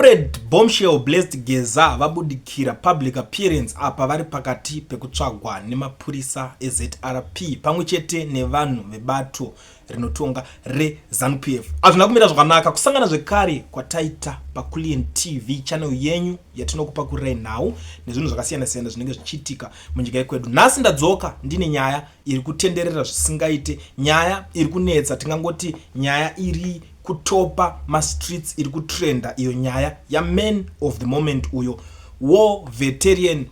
Comrade Bombshell Blessed Geza vabudikira public appearance apa vari pakati pekutsvagwa nemapurisa eZRP pamwe chete nevanhu vebato rinotonga reZanu-PF. Hazvina kumira zvakanaka kusangana zvekare kwataita paKulian TV channel yenyu yatinokupakurai nhau nezvinhu zvakasiyana-siyana zvinenge zvichiitika munyika yekwedu. Nhasi ndadzoka ndine nyaya iri kutenderera zvisingaite, nyaya iri kunetsa, tingangoti nyaya iri kutopa mastreets, iri kutrenda, iyo nyaya yaman of the moment, uyo war veteran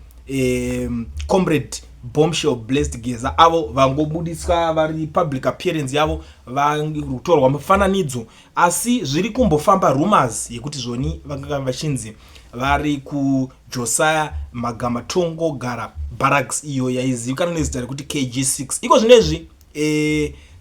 Comrade Bombshell Blessed Geza, avo vangobudiswa vari public appearance yavo, vakutorwa mufananidzo. Asi zviri kumbofamba rumors yekuti zvoni vanga vachinzi vari kuJosiah Magama Tongogara Barracks, iyo yaizivikanwa nezita rekuti KG6. Iko zvinezvi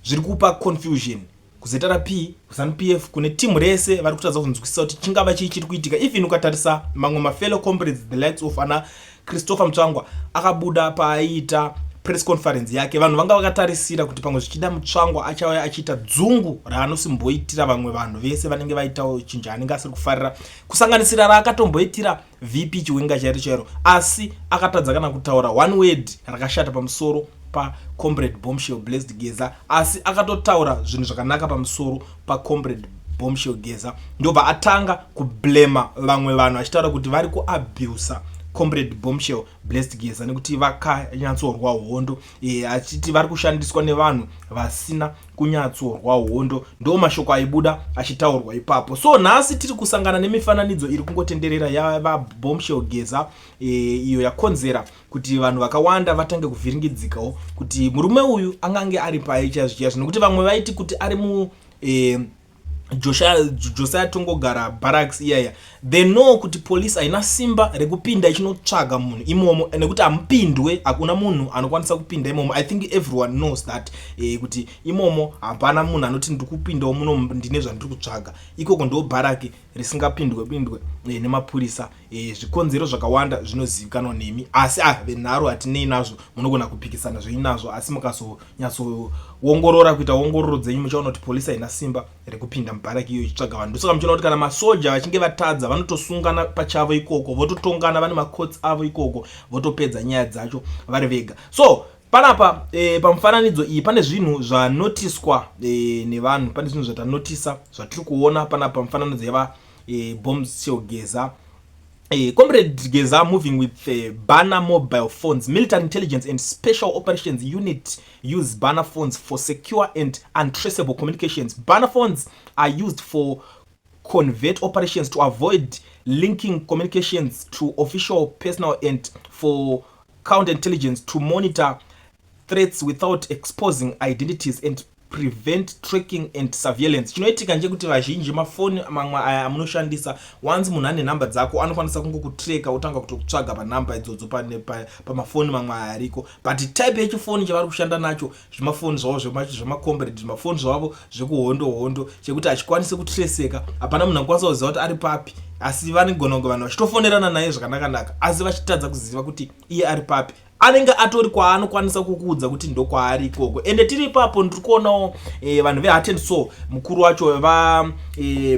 zviri kupa confusion kuZRP, kuZanu-PF, kune timu rese. Vari kutadza kunzwisisa kuti chingava chii chiri kuitika. Even ukatarisa mamwe mafellow comrades, the likes of ana Christopher Mutsvangwa, akabuda paaiita press conference yake. Vanhu vanga vakatarisira kuti pamwe zvichida Mutsvangwa achauya achiita dzungu raanosimboitira vamwe vanhu vese vanenge vaitawo chinhu chaanenge asiri kufarira, kusanganisira raakatomboitira VP Chiwenga chairo chairo. Asi akatadza kana kutaura one word rakashata pamusoro pacomrade Bombshell Blessed Geza, asi akatotaura zvinhu zvakanaka pamusoro pacomrade Bombshell Geza. Ndobva atanga kublema vamwe vanhu achitaura kuti vari kuabusa Comrade Bombshell Blessed Geza nekuti vakanyatsorwa hondo, achiti vari kushandiswa nevanhu vasina kunyatsorwa hondo. Ndo mashoko aibuda achitaurwa ipapo. So nhasi tiri kusangana nemifananidzo iri kungotenderera yavaBombshell Geza, iyo yakonzera kuti vanhu vakawanda vatange kuvhiringidzikawo kuti murume uyu angange ari pai chaizvo chaizvo, nekuti vamwe vaiti kuti ari mu Josiah Tongogara Barracks iyaya. They know kuti police haina simba rekupinda ichinotsvaga munhu imomo, nekuti hamupindwe, hakuna munhu anokwanisa kupinda imomo. I think everyone knows that, kuti imomo hapana munhu anoti ndiri kupindawo muno, ndine zvandiri kutsvaga ikoko. Ndo bharaki risingapindwe pindwe nemapurisa. Zvikonzero zvakawanda zvinozivikanwa nemi, asi venharo hatinei nazvo. Munogona kupikisana zvenyu nazvo, asi mukazonyatsoongorora, kuita ongororo dzenyu, muchaona kuti polisi haina simba rekupinda mubharaki iyo ichitsvaga vanhu. Ndosaka muchiona kuti kana masoja vachinge vatadza, vanotosungana pachavo ikoko, vototongana, vane macourts avo ikoko, votopedza nyaya dzacho vari vega. So panapa pamufananidzo iyi pane zvinhu zvanotiswa nevanhu, pane zvinhu zvatanotisa zvatiri kuona panapa pamufananidzo yava Bombshell Geza. Comrade Geza moving with Banner mobile phones. Military intelligence and special operations unit use Banner phones for secure and untraceable communications. Banner phones are used for covert operations to avoid linking communications to official personnel and for counterintelligence to monitor threats without exposing identities and prevent tracking and surveillance. Chinoitika ndechekuti vazhinji mafoni mamwe aya amunoshandisa, once munhu ane nhamba dzako, anokwanisa kungokutreka, otanga kutokutsvaga panhamba idzodzo pamafoni mamwe aya ariko. But type yechifoni chavari kushanda nacho, zvimafoni zvavo zvemacomrade, zvimafoni zvavo zvekuhondo hondo, chekuti hachikwanisi kutreseka. Hapana munhu anokwanisa kuziva kuti ari papi, asi vanogona kunge vanhu vachitofonerana naye zvakanakanaka, asi vachitadza kuziva kuti iye ari papi. Anenge atori kwaanokwanisa kukuudza kuti ndokwaari ikoko. Ende tiri ipapo, ndiri kuonawo vanhu veHeart and Soul, mukuru wacho va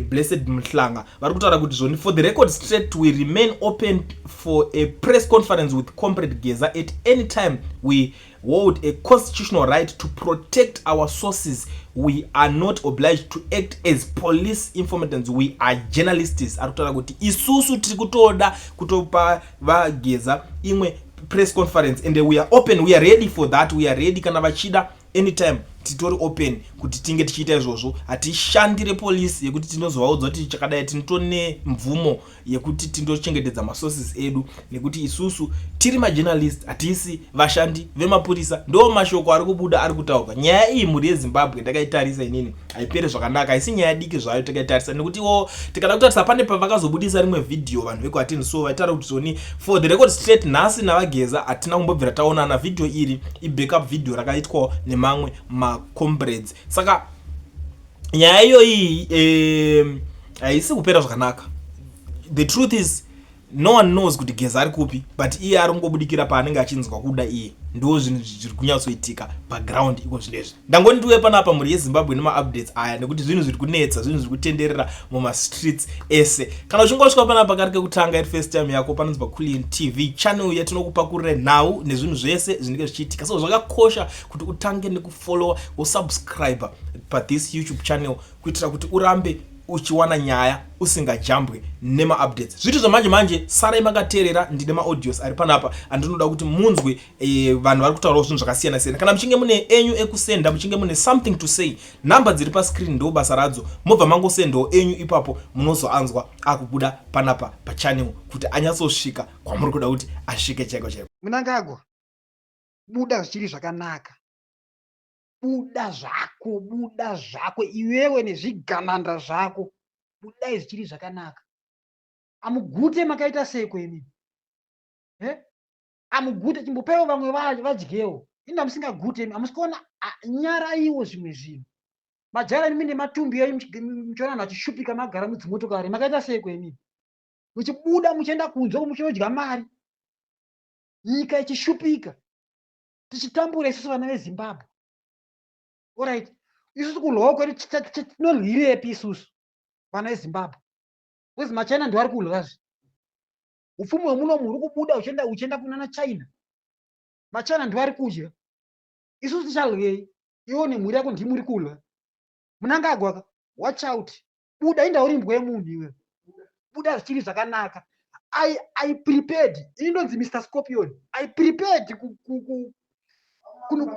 Blessed Mhlanga, vari kutaura kuti zvoni, "For the record straight, we remain open for a press conference with Comrade Geza at any time. We hold a constitutional right to protect our sources. We are not obliged to act as police informants. We are journalists." Ari kutaura kuti isusu tiri kutoda kutopa vaGeza imwe press conference and we are open, we are ready for that, we are ready. Kana vachida anytime, titori open kuti tinge tichiita izvozvo. Hatishandire polisi yekuti tinozovaudza kuti chakadai. Tinotone mvumo yekuti tindochengetedza masources edu, nekuti isusu tiri majournalist, hatisi vashandi vemapurisa. Ndo mashoko ari kubuda ari kutaurwa. Nyaya iyi, mhuri yeZimbabwe, ndakaitarisa inini, haiperi zvakanaka. Haisi nyaya diki zvayo takaitarisa, nekutiwo tikada kutarisa, pane pavakazobudisa rimwe vhidhiyo vanhu vekuHeart and Soul vaitaura kuti zvoni, "For the record straight, nhasi navaGeza hatina kumbobvira taonana." Vhidhiyo iri ibackup vhidhiyo rakaitwawo nemamwe macomrades. Saka nyaya iyoyi haisi kupera zvakanaka. The truth is, No one knows kuti Geza ari kupi, but iye ari kungobudikira paanenge achinzwa kuda iye. Ndo zvinhu zviri kunyatsoitika paground iko zvinezvi. Ndangoni ndiuye panapa, mhuri yeZimbabwe, nemaupdates aya, nekuti zvinhu zviri kunetsa, zvinhu zviri kutenderera mumastreets ese. Kana uchinge wasvika panapa kari kekutanga, iri first time yako, panonzi paCulian TV channel yatinokupakurira nhau nezvinhu zvese zvinenge zvichiitika. So zvakakosha kuti utange nekufollowa, wosubscribe pathis YouTube channel, kuitira kuti urambe uchiwana nyaya usingajambwe nemaupdates. Zviti zvamanje manje, sarai makateerera. Ndine maaudios ari panapa andinoda kuti munzwe. Vanhu vari kutaurawo zvinhu zvakasiyana siyana. Kana muchinge mune enyu ekusenda, muchinge mune something to say, nhamba dziri pascreen ndo basa radzo. Mobva mangosendawo enyu ipapo, munozoanzwa akubuda panapa pachannel kuti anyatsosvika kwamuri kuda kuti asvike chaiko chaiko. Munangagwa, buda zvichiri zvakanaka. Buda zvako, buda zvako iwewe nezvigananda zvako. Budai zvichiri zvakanaka. Amugute, makaita seko imimi? Amugute, chimbopaiwo vamwe vadyewo. Inda musingagute imi, hamusi kuona? Nyaraiwo zvimwe zvinhu. Majaira imi nematumbi enyu, muchiona vanhu vachishupika, magara mudzimotokari. Makaita seko imimi, muchibuda muchienda kunze muchinodya mari, nyika ichishupika, tichitambura isusu vana veZimbabwe? Alright, isusu kurwawo kwedu tinorwirepi isusu vana veZimbabwe? Because maChina ndo ari kuryazve. Upfumi hwemunomu huri kubuda uchienda kunana China. MaChina ndo ari kudya, isusu ticharyei? Iwo nemhuri yako ndimuri kurya. Munangagwa, watch out. Buda, inda uri imbwa yemunhu iwe. Buda zvichiri zvakanaka. I prepared. Ini ndonzi Mr Scorpion. I prepared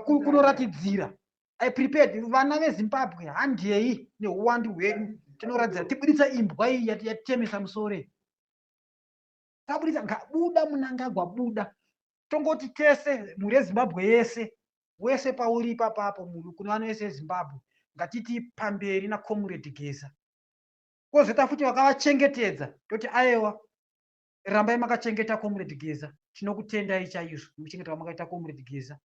kunoratidzira. I prepared. Vana veZimbabwe, handei neuwandu hwedu tinoratidzira, tibudisa imbwa iyi yatitemesa musoro iyi. Tabudisa, buda Munangagwa, buda. Tongoti tese, mhuri yeZimbabwe yese, wese pauri ipapapo, kune vana vese veZimbabwe, ngatiti pamberi naComrade Geza. Kwozoita futi vakavachengetedza, toti aiwa, rambai makachengeta Comrade Geza. Tinokutendai chaizvo nekuchengeta kwamakaita Comrade Geza.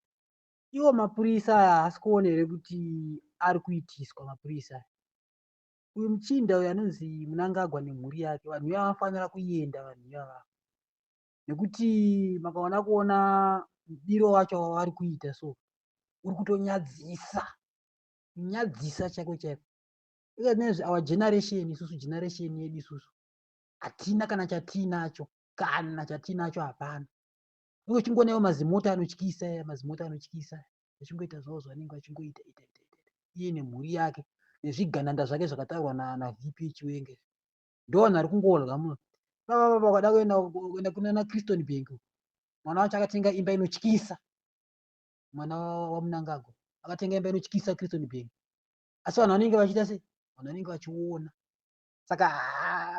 Iwo mapurisa aya haasi kuona here kuti ari kuitiswa? Mapurisa aya, uyu muchinda uyu anonzi Munangagwa nemhuri yake, vanhu ivava vanofanira kuenda, vanhu ivava, nekuti makaona kuona mudiro wacho wavari kuita, so uri kutonyadzisa, kunyadzisa chaiko chaiko. Ikezvinezvi our generation isusu, generation yedu isusu, hatina kana chatiinacho, kana chatiinacho hapana. Iwe chingonewo mazimota anotyisa aya, mazimota anotyisa, vachingoita zvavo zvavanenge vachingoita ita ita ita, iye nemhuri yake nezvigananda zvake zvakataurwa naVP Chiwenge. Ndo vanhu vari kungorya muno. Baba vakada kuenda kunana Christon Bank, mwana wacho akatenga imba inotyisa. Mwana waMunangagwa akatenga imba inotyisa Christon Bank, asi vanhu vanenge vachiita sei? Vanhu vanenge vachiona. Saka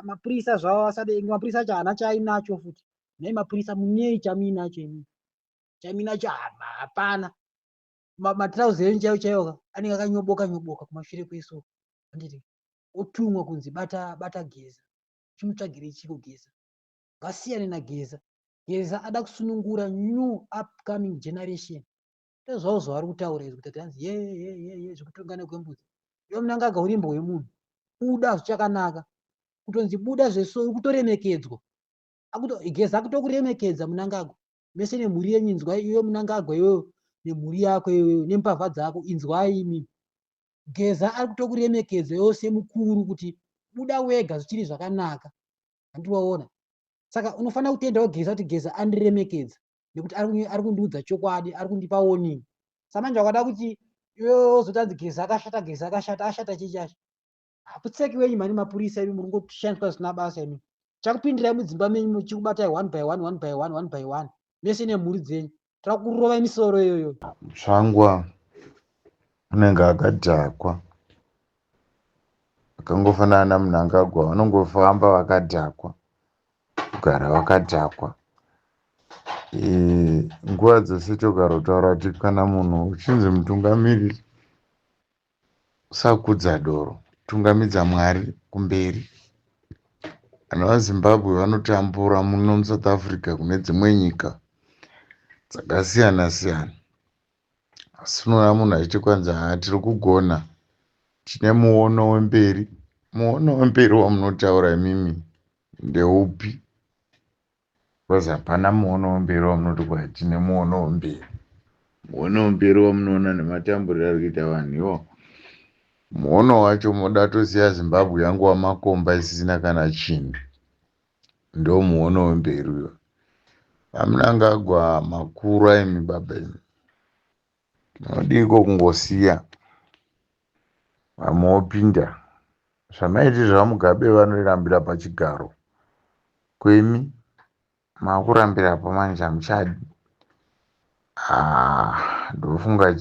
mapurisa zvavo asade. Mapurisa acho haana chaainacho futi. Nhai mapurisa, munei chamuinacho imi? Chamuinacho hapana. Matrauzi enyu chaiwo chaiwo anenge akanyoboka nyoboka kumashure kweso, handiti? Otumwa kunzi bata, bata Geza. Chimutsvagirei chiko Geza? Ngasiyane naGeza. Geza ada kusunungura new upcoming generation. Ndozvavo zvavari kutaura izvi, kuti hanzi ye ye ye ye, zvekutongana kwembudzi. Iwe Munangagwa, uri imbwa yemunhu. Buda zvichakanaka. Kutonzi buda zveso, uri kutoremekedzwa. Geza akutokuremekedza, Munangagwa, mese nemhuri yenyu. Inzwai iwe Munangagwa, iwewe nemhuri yako iwewe nembavha dzako, inzwai imi. Geza ari kutokuremekedza iwewe semukuru kuti buda wega zvichiri zvakanaka, handiwaona? Saka unofanira kutendawo Geza kuti Geza andiremekedza nekuti ari kundiudza chokwadi, ari kundipa warning. Samanje wakada kuti iwewe wozotanzi Geza akashata, Geza akashata, ashata chii chacho? Haputseki wenyu mani. Mapurisa imi, muri kungoshandiswa zvisina basa imi. Chakupindirai mudzimba menyu, muchikubatai one by one, one by one, one by one, mese nemhuri dzenyu. Toda kurovai misoro iyoyo. Tsvangwa unenge akadhakwa, akangofanana naMunangagwa. Vanongofamba vakadhakwa, kugara vakadhakwa. Nguva dzose togara kutaura kuti kana munhu uchinzi mutungamiriri, usakudza doro, tungamidza Mwari kumberi. Vana vaZimbabwe vanotambura muno muSouth Africa, kune dzimwe nyika dzakasiyana siyana, asi unoona munhu achiti kwanzi, "Haa, tiri kugona, tine muono wemberi." Muono wemberi wamunotaura imimi ndeupi? Because hapana muono wemberi wamunoti kwai tine muono wemberi. Muono wemberi wamunoona nematamburiro ari kuita vanhu iwo. Muono wacho moda tosiya Zimbabwe yanguva makomba isisina kana chinhu. Ndomuono wemberi uyo. VaMnangagwa makura imi baba imi. Munodiiko kungosiya vamwe vopinda. Zvamaiti zvaMugabe vanorambira pachigaro. Kwemi makurambirapo manje hamuchadi. Ah, ndofunga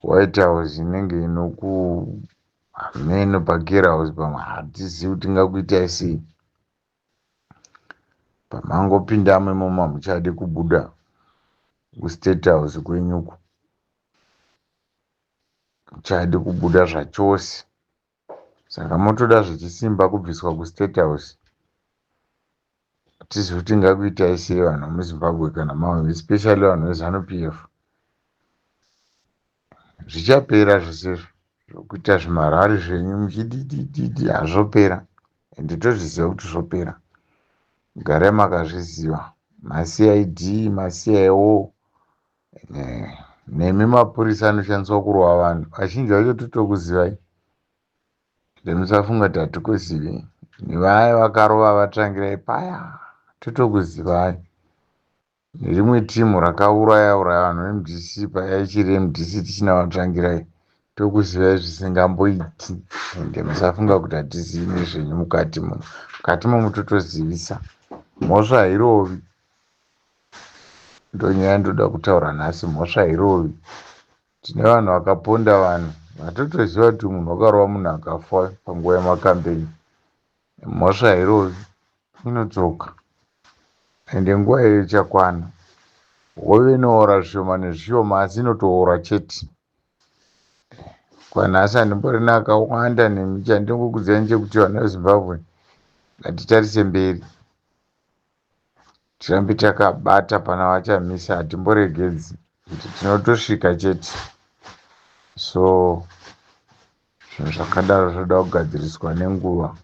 White House inenge inoku hameno paGere House pamwe hatizivi kuti ingakuitai sei. Pamangopindamo imomo hamuchadi kubuda kuState House kwenyuku. Muchadi kubuda zvachose. Saka motoda zvechisimba kubviswa kuState House. Hatizivi kuti ingakuitai sei vanhu vemuZimbabwe kana mava especially vanhu veZanu PF. Zvichapera zvose izvo zvokuita zvimarari zvenyu muchididididi hazvopera ende tozviziva kuti zvopera. Garai makazviziva maCID maCIO nemi mapurisa anoshandiswa kurova vanhu vazhinji vacho totokuzivai. Ende musafunga kuti hatikuzivi. Nevaya vakarova vaTsvangirai paya totokuzivai. Nerimwe team rakauraya uraya vanhu veMDC paya ichiri MDC tichina vaTsvangirai tokuzivai zvisingamboiti. Ende musafunga kuti hatizivi nezvenyu mukati muno. Mukati momo totozivisa. Mhosva hairovi. Ndonyaya ndoda kutaura nhasi mhosva hairovi. Tine vanhu vakaponda vanhu vatotoziva kuti munhu wakarova munhu akafa panguva yemakambeni. Mhosva hairovi inodzoka ende nguva iyoyo ichakwana. Hove inoora zvishoma nezvishoma asi inotoora chete. Kwanhasi handimborina akawanda nemi chandingokuudzai ndechekuti vana veZimbabwe ngatitarise mberi. Tirambe takabata pana vaChamisa hatimboregedzi kuti tinotosvika chete. So zvinhu zvakadaro zvoda kugadziriswa nenguva.